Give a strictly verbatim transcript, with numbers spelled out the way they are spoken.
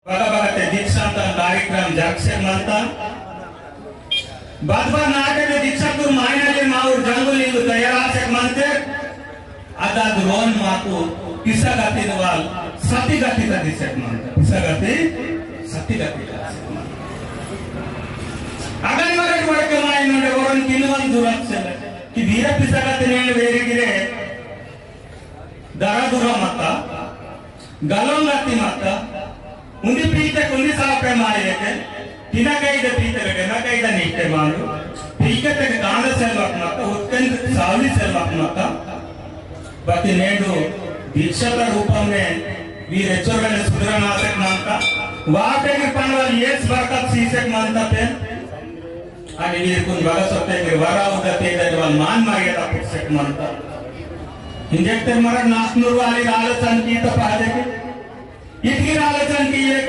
बगा बगा ते दीक्षा ता कार्यक्रम जरसेक मंता। बद बद नाटे ते दीक्षा तुर मायना ले माउर जंगुलिंग तैयार आसेक मंते। अदाद रोन माकु पिसा गति दवाल सती गति ता दिसेक मंता। पिसा गति सती गति ता दिसेक मंता। अगन मरट मरट के मायना ले वरन किनवन जुरत से कि वीर पिसा गति ने वेरी गिरे दरा दुरा मता, गलों गति मता, उन्दी पीते कुन्दी सापे माये के, तिना कई दे पीते लगे, ना कई दे नीचे मारू, पीके ते कांड से लग मता, उत्कन सावली से लग मता, बति नेडू दीक्षा का रूपम ने वीर एचोर वेले सुधरना से मानता, वापे के पनवाल येस बरकत सीसेक मानता पेन, अनि वीर कुन बगा सत्य के वरा उदा ते दे वाल मान मार्ग ता पुस्तक मानता। इंजेक्टर मरक नासनुर वाली आलोचन की तो पहले के, इतकी आलोचन की ये